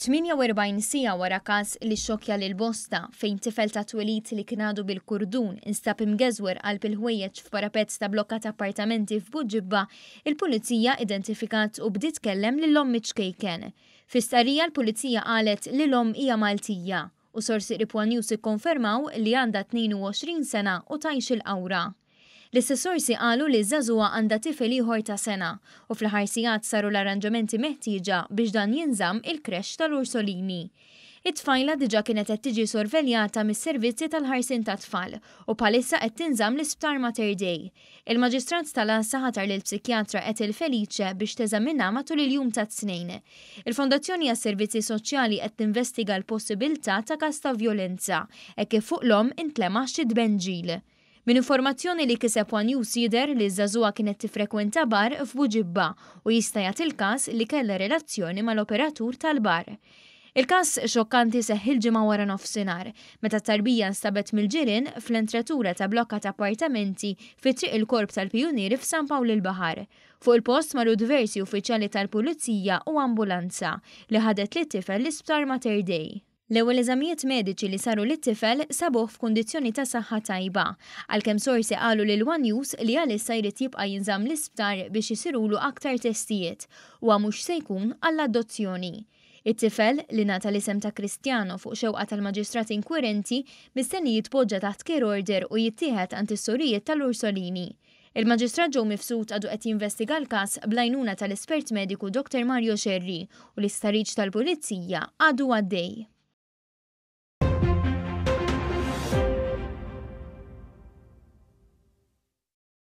48 siegħa wara każ li xxokkja lil bosta fejn tifel ta' twelid li kien għadu bil-kurdun instab imgeżwer qalb il-ħwejjeġ f'parapett ta' blokka ta' appartamenti f'Buġibba, il-Pulizija identifikat u bdiet tkellem lil omm iċ-ċkejken. Fi stqarrija l-Pulizija qalet li l-omm hija Maltija u sorsi qrib one News ikkonfermaw li għandha 22 sena u tgħix il-Qawra. L-istess sorsi qalu li ż-żagħżugħa għandha tifel ieħor ta' sena u fl-aħħar sigħat saru l-arranġamenti meħtieġa biex dan jinżamm il-crèche tal-Ursolini. It-tfajla diġà kienet qed tiġi sorveljata mis-servizzi tal-ħarsien tat-tfal u bħalissa qed tinżamm l-Isptar Mater Dei. Il-Maġistrat tal-Għassa ħatar lill-psikjatra Ethel Felice biex teżaminha matul il-jum tat-Tnejn. Il-Fondazzjoni għas-Servizzi Soċjali qed tinvestiga l-possibilità ta' każ ta' vjolenza hekk kif fuq l-omm intlemaħ xi tbenġil. Minn informazzjoni li kiseb one News jidher li ż-żagħżugħa kienet tiffrekwenta bar f'Buġibba u jista' jagħti l-każ li kellha relazzjoni mal-operatur tal-bar. Il-każ xokkanti seħħ il-Ġimgħa waranofsinhar, meta t-tarbija nstabet mill-ġirien fl-entratura ta' blokka ta' appartamenti fi Triq il-Korp tal-Pijunieri f'San Pawl il-Baħar. Fuq il-post marru diversi uffiċjali tal-Pulizija u ambulanza, li ħadet lit-tifel l-Isptar Mater Dei. L-ewwel eżamijiet mediċi li saru lit-tifel sabuh f'kundizzjoni ta' saħħa tajba, għalkemm sorsi qalu lil one News li għalissa jrid jibqa' jinżamm l-isptar biex isirulu aktar testijiet. Huwa mhux se jkun għall-adozzjoni. It-tifel, li ngħata l-isem ta' Cristiano fuq xewqa tal-Maġistrat inkwirenti, mistenni jitpoġġa taħt care order u jittieħed għand is-sorijiet tal-Ursolini. Il-Maġistrat Joe Mifsud għadu qed jinvestiga l-każ bl-għajnuna tal-espert mediku Dr Mario Scerri u l-istħarriġ tal-Pulizija għadu għaddej.